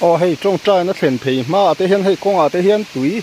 Aw hei tawngtaina thlen phei hmaah te hian hei kawngah te hian tui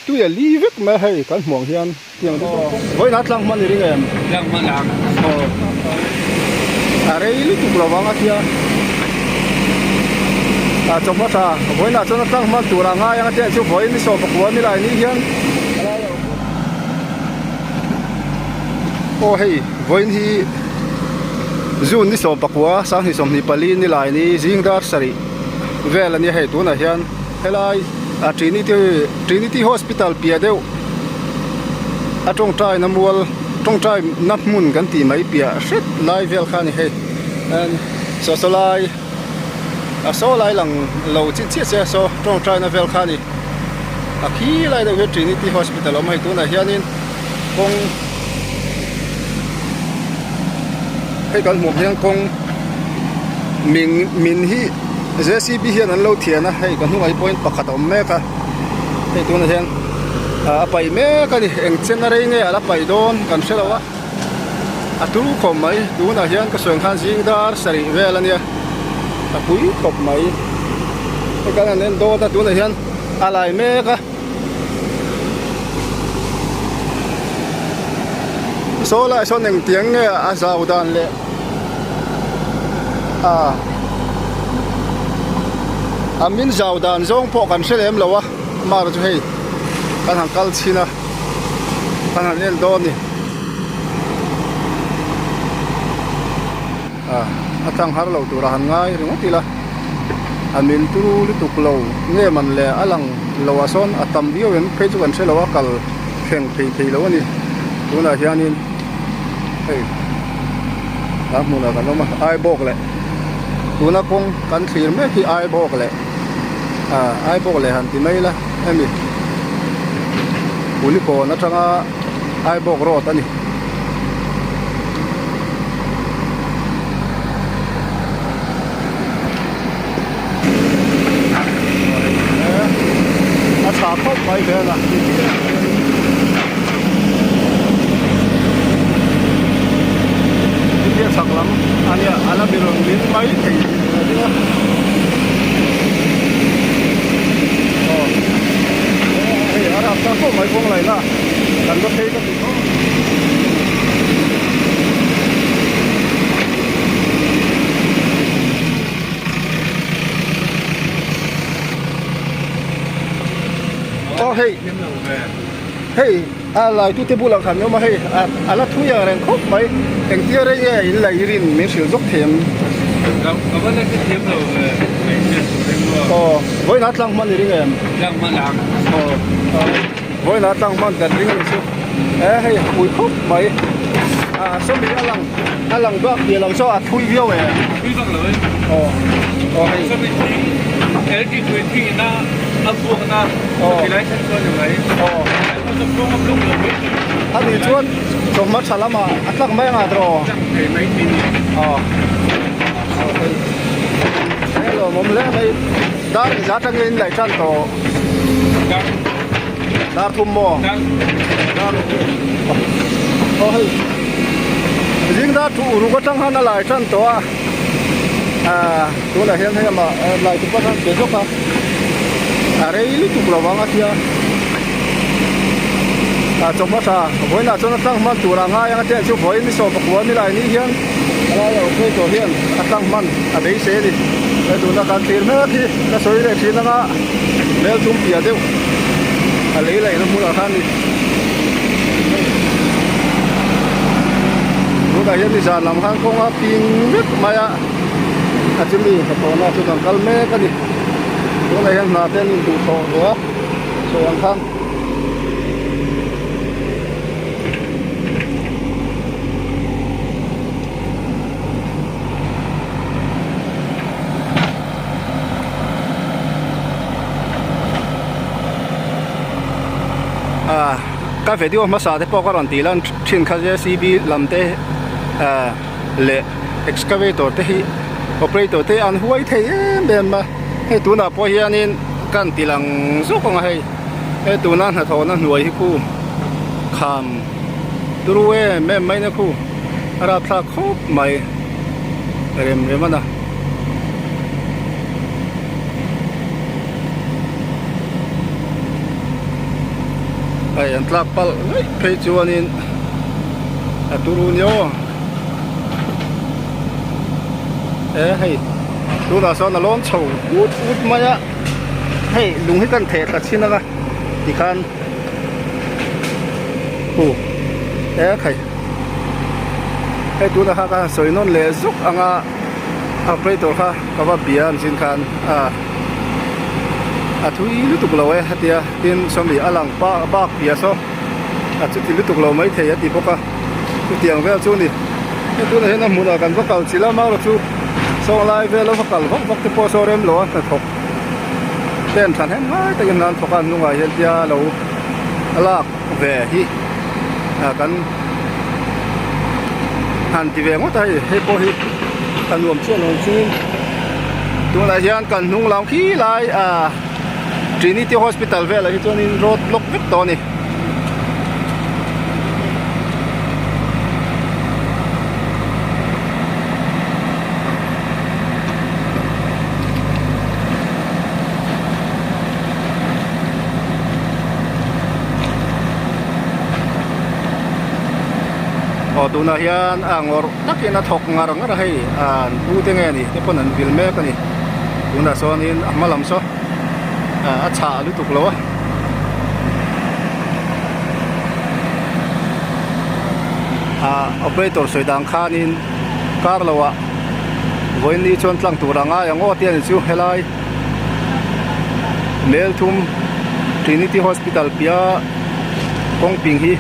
tui a li vek mai a hei kan hmuh ang hian tiang te chu vawiinah tlang hman i ring em? Tlang hman ang. Aw a rei lutuk lo vang a tia a chawhma tha vawiinah chuan a tlang hman tur a ngai ang a tia chu vawiin ni 14 ni lai ni hian aw hei vawiin hi June ni 14 2024 ni lai ni zing dar sarih vel a nia hei tunah hian helai a Trinity Trinity Hospital piah deuh a tawngtai na mual tawngtai na hmun kan tih mai piah hret lai vel kha a ni hei saw saw lai a saw lai lang lo chin chiah chiah saw tawngtai na vel kha a ni a khi lai deuh hi Trinity Hospital a awm a hei tunah hianin kawng hei kan hmuh hian kawng min min hi J C B hian an lo thian a hei ka hnungah hi point pakhat a awm mek a hei tunah hian ah a paih mek a ni eng chen a rei nge a la paih dawn kan hre lo a a tul khawp mai tunah hian ka sawi ang khan zing dar sarih vel a nia a pui khawp mai hei kan han en dawn a tunah hian a lai mek a. Saw lai sawn engtiang nge a zau dan leh a a min zau dan zawng pawh kan hre lem lo a mar chu hei kan han kal chhin a kan han en dawn a ni a a tlang har lo tur a han ngai ringawt ila a min turu lutuk lo nge man le a lang lo ah sawn a tam viau em phei chu kan hre lo a kal thleng thei thei lo a ni tunah hianin hei a hmunah kan awm a Aibawk leh tuna kawng kan thlir mek hi Aibawk leh ah Aibawk leh han ti mai ila hemi Kulikawn atanga Aibawk road a ni. A tha khawp mai vel a. India chhak lam a nia a la mi rawn min mai thei a ding a. Aw hei a rap ta khawp mai kawng laihna kan va phei ka ti tho. Aw hei hei a lai tu te bulah khan awm a hei a la thui ang reng khawp mai engtia rei nge in la irin min hrilh zawk thei ang aw vawiinah tlang hman i ring em aw vawiinah tlang hman kan ring a ni chu e hei a pui khawp mai a sawmi a lang a lang bak tih lo chu a thui viau e thui vak lo e aw aw hei sawmi thing LT20 na a vuak na aw ti lai thleng chuan ni mai aw a blok lo mai a nih chuan chawhma tha lamah a tlak mai anga tawh tlak thei mai thei ni aw aw hei he lawmawm hle mai dar engzah atangin in laih tan tawh dar dar thum maw dar aw hei zing dar thu uruk atang khan a lai tan tawh a ah tunah hian hei amah lai tupa khan be zawk a a rei lutuk lo vang a tia ah chawhma tha vawiinah chuan a tlang hman tur a ngai ang a tia chu vawiin ni 14 ni lai ni hian a lai a operator hian a tlang hman a beisei a ni he tuna kan thlir mek hi ka sawi leh thin anga hmel thum piah deuh a lei laihna hmunah khan ni tunah hian nizan lam khan kawng a ping vek mai a a chumi hnathawhna chu kan kal mek a ni tunah hian hna te an induhthawh ve a sawi ang khan. Ah ka video hmasa te pawh ka rawn tih lan thin kha J C B lam te ah leh excavator te hi operator te an huai thei em em a hei tunah pawh hianin ka han ti lang zawk ang a hei hei tuna hnathawhna hnuai hi khu kham turu em em mai na khu a rapthlak khawp mai rem rem a na. Hei an tlak palh mai phei chuanin a turu nia aw e hei tunah sawn a lawn chho ut ut mai a hei lung hi kan theh thla chhin anga tikhan hu e khai hei tunah kha ka han sawi nawn leh zuk anga operator kha ka va bia an zin khan a a thui lutuk lo e hetia tin sawmi a lang pa bak piah saw a chuti lutuk lo maithei a ti bawk a chutiang vel chu a ni hei tunah hian a hmunah kan va kal chilh a marawh chu sawng lai vel a va kal vak vak te pawh saw rem lo a hnathawk ten thahnem ngai takin an thawk a an hnungah hian tia lo lak ve hi ah kan han ti ve ngawt a hei hei pawh hi a nuam chiah lo ang chungin tunah hian kan hnung lam khi lai ah Trinity Hospital velah hi chuanin road block vek tawh a ni. Aw tunah hian a ngawrh takin a thawk ngar ngar a hei an pu te nge ni te pawn an vil mek a ni tunah sawnin a hma lam saw a chhah lutuk lo a. Ah operator sawi dan khanin kar lo ah vawiin ni chuan tlang tur a ngai ang aw tih a ni chu helai Melthum Trinity Hospital piah kawngping hi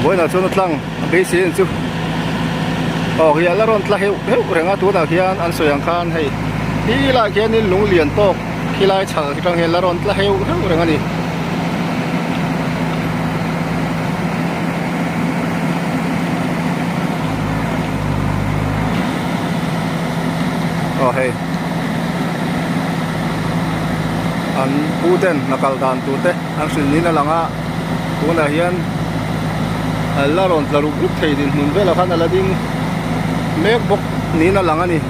vawiinah chuan a tlang a beisei a ni chu aw hi a la rawn tla heuh heuh reng a tunah khian an sawi ang khan hei khi lai khianin lung lian tawk khilai chhal atang hian la rawn tla heuh heuh reng a ni. Aw hei an pu ten hna kal dan tur te an hrilh niin a lang a tunah hian a la rawn tla ruk ruk thei dinhmun velah khan a la ding mek bawk niin a lang a ni.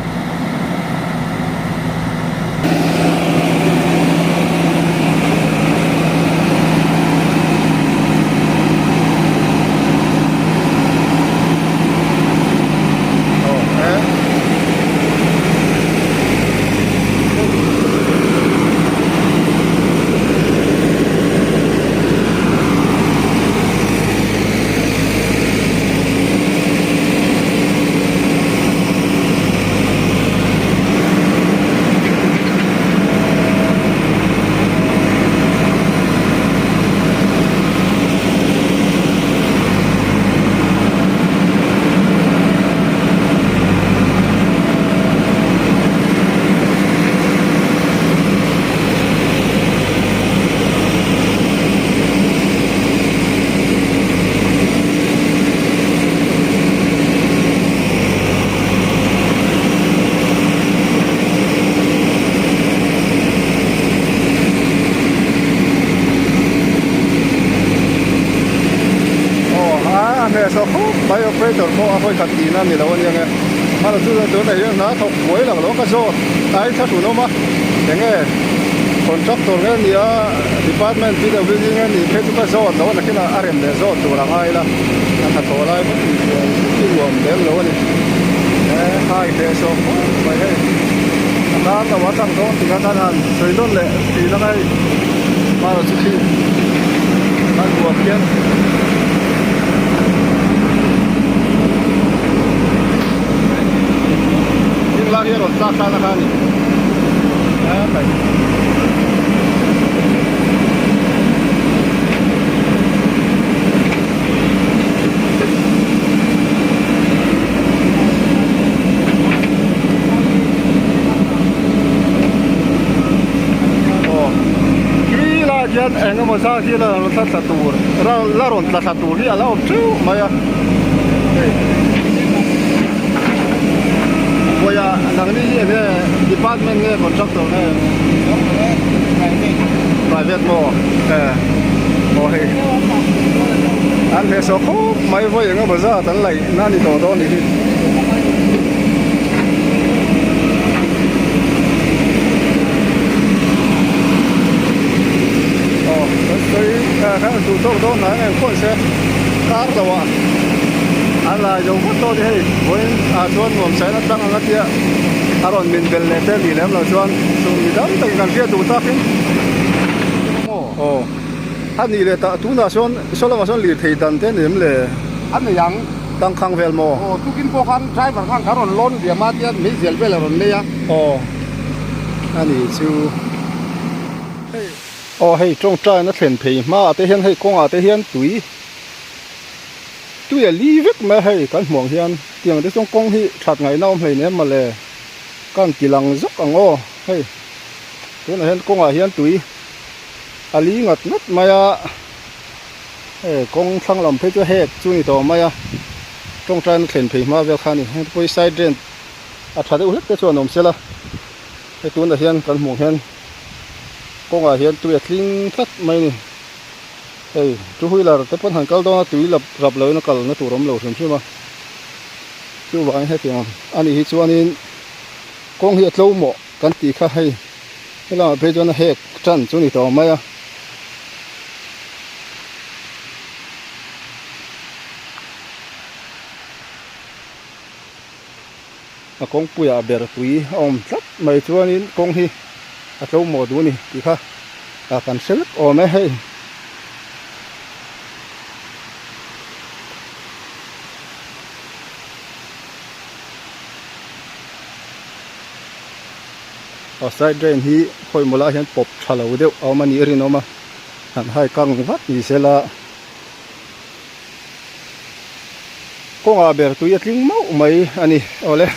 Aw a a hmel saw khawp mai operator pawh a hawi khat tihna a ni lo ania nge hmana chu tunah hian hna thawk buai lang lo ka zawt a in thlahrun awm a enge contractor nge ni a department PWD nge ni phei chu ka zawt lo a nakinah a rem leh zawt tur a ngai la a hnathawh lai vek ni hian i nuam lem lo a ni e hai hle sawm khawp mai hei a kar lo a tang dawn tih kha khan han sawi nawn leh thin ang hei hmara chu khi a nuam hian thing lak hi a rawn tlak thlak na kha a ni e mai. Aw khi lai khian eng emaw zat hi la rawn tla thla tur la rawn tla thla tur hi a la awm teuh mai a hei vawiah nangni hi eng nge department nge contractor nge private maw e aw hei an hmeh sawh khawp mai vawi eng emaw zat an laih na a ni tawh dawn a nih hi. tawh ni hei vawiin ah chuan nuam sain a tlang ang a tia a rawn min bel leh te ni lem lo chuan chu mi dang takin kan hriat duh takin aw a nih leh tah tunah sawn saw lamah sawn lirthei dan te ni em le? A nei ang. Tangkhang vel maw? Aw tukin pawh khan driver khan ka rawn lawn diam a tia meizial vel a rawn nei a. Aw a nih chu hei aw hei tawngtaina thlen phei hmaah te hian hei kawngah te hian tui. Tui a li vek mai a hei kan hmuh ang hian tiang te chuan kawng hi that ngaihna awm hlein em mawle ka han ti lang zawk ang aw hei tunah hian kawngah hian tui a li ngat ngat mai a hei kawng thlang lam phei chu hek chu ni tawh mai a tawngtaina thlen phei hma vel kha a ni heng te pawh hi side drain a tha deuh hlek te chuan awm sela hei tunah hian kan hmuh ang hian kawngah hian tui a tling tlat mai a ni. Hei two wheeler te pawn han kal dawn a tui lap rap loin a kalna tur awm lo hrim hrim a chuvangin hetiang a nih hi chuanin kawng hi a tlo mawh kan tih kha hei helamah phei chuan a hek tan chu a ni tawh mai a. A kawngpuiah ber tui a awm tlat mai chuanin kawng hi a tlo mawh duh a ni tih kha ah kan hre vek awm e hei. A side drain hi khawi maw lai hian pawp tha lo deuh a awm a nih a rinawm a han hai kang vat ni sela. Kawngah ber tui a tling mauh mai a ni. Awle.